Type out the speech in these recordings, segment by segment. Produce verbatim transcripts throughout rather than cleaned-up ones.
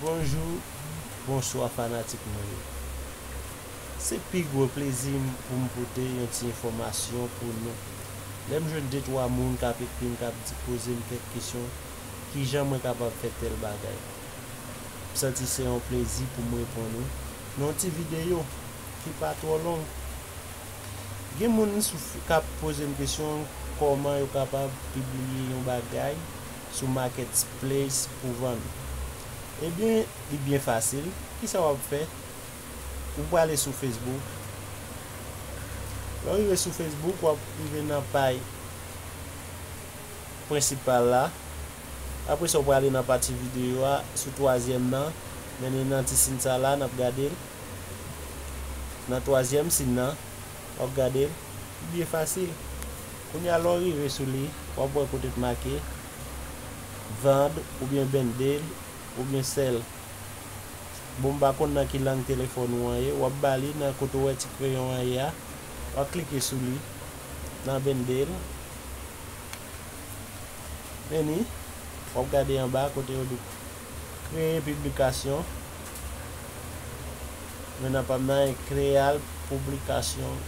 Bonjou, bonswa fanatik mwen yo. Se pi gwo plezi m pou m pote yon ti enfòmasyon pou nou. Lè m jwenn de twa moun k ap ekri m, k ap di, poze m kèk kesyon, kijan mwen kapab fè tèl bagay. M santi se yon plezi pou m reponn ou nan yon ti videyo ki pa twò long. Gen moun sou f-, k ap poze m kesyon kòman yo kapab pibliye yon bagay sou Marketplace pou vann. Ebyen, li byen fasil. Kisa w ap fè? Ou prale sou Facebook. Lè w rive sou Facebook, w ap rive nan paj prensipal la. Apre sa, w prale nan pati videyo a, sou twazyèm nan, mennen nan ti siy sa la, n ap gade l. Nan twazyèm siy nan, w ap gade l. Byen fasil. Kounye a, lè w rive sou li, w ap wè kote t make vand oubyen bendel oubyen sèl. Bon, m pa konn nan ki lang telefòn ou an ye, w ap ba li nan kote w wè ti kreyon an ye a, w ap klike sou li, nan bendel. Vini, w ap gade anba kote yo di kreye piblikasyon. Men nan pa m nan, e kreyal piblikasyon,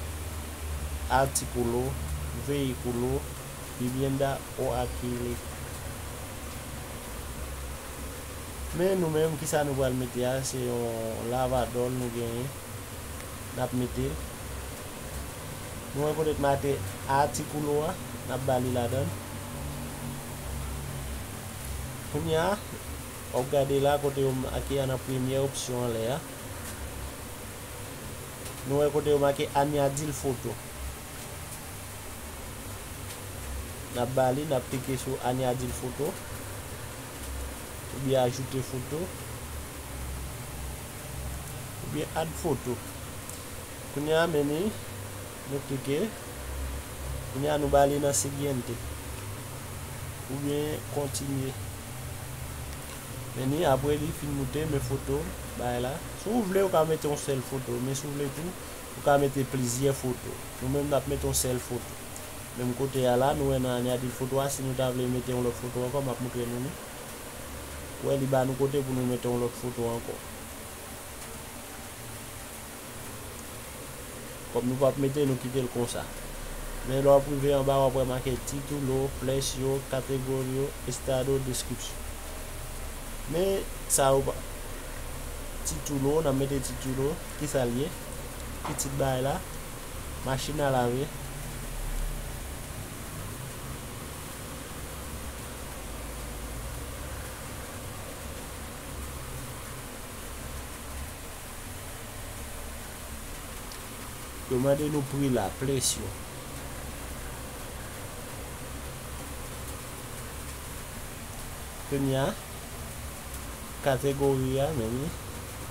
artículo, vehículo, vivienda o alquiler. Men nou menm, kisa nou pral mete a? Se yon lavadòl nou genyen. N ap mete l. Nou wè kote t make artículo a, n ap ba li ladan l. Kounye a, w ap gade la kote yo make a nan premyè opsyon anlè a. Nou wè kote yo make añadir foto. N ap ba li, n ap klike sou añadir foto, oubyen ajoute foto, oubyen add foto. Kounye a, meni, nou klike. Kounye a, nou ba li nan siguiente, oubyen kontinye. Meni, apre li fin moute, men foto, bay la. Si w vle, ou ka mete yon sèl foto, men si w vle tou, ou ka mete plizyè foto. Nou menm, n ap mete yon sèl foto. Menm kote a la, nou wè nan añadir foto a, si nou ta vle mete yon lòt foto ankò, m ap montre nou li. Ou wè, li ba nou kote pou nou mete yon lòt foto ankò. Kòm nou p ap mete, nou kite l konsa. Men lè w ap rive anba, w ap wè make título, precio, categoría, estado, descripción. Men sa yo pa. Título, n ap mete título. Kisa l ye? Ki tit bagay la? Machin a lave. Yo mande nou pri la, precio. Kounye a, kategori a, men wi.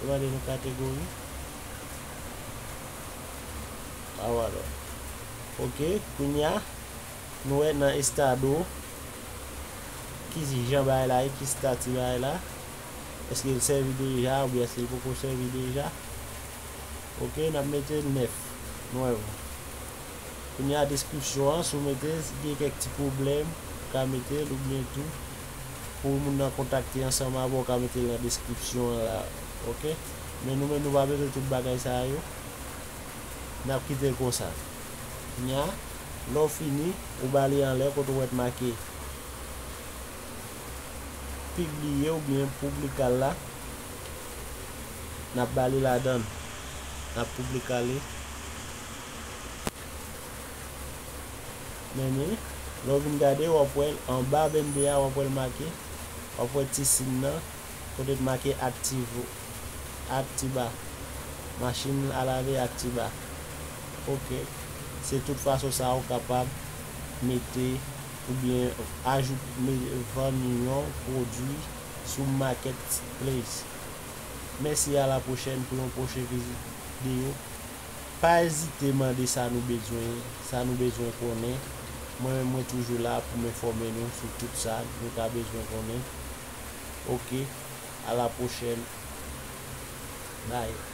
Yo mande nou kategori. Avalo. Ok, kounye a, nou wè nan estado, ki jan bagay la ye, ki stati bagay la. Èske l sèvi deja oubyen èske l poko sèvi deja? Ok, n ap mete nèf. Nou wè. Kounye a, deskripsyon an, si w mete, si gen kèk ti pwoblèm, ou ka mete l oubyen tou, pou moun nan kontakte ansanm avè w, ou ka mete l nan deskripsyon an la. Ok? Men nou menm, nou pa bezwen tout bagay sa yo. N ap kite l konsa. Kounye a, lè w fini, ou ba li anlè kote w wè t make pibliye oubyen piblikal la. N ap ba li ladan l. N ap piblikale. Men ni, lè w vin gade, w ap wè l anba bennde a, w ap wè l make, w ap wè ti siy nan, kote t make aktive, aktiva, machin a lave aktiva. Ok. Se tout fason sa a ou kapab mete oubyen ajoute, me-, vann yon pwodui sou Marketplace. Mèsi, a la pwochèn pou yon pwochen vizit videyo. Pa ezite mande sa nou bezwen, sa nou bezwen konnen. Mwen menm, mwen toujou la pou m enfòme nou sou tout sa nou ta bezwen konnen. Ok, a la pwochèn. Bye.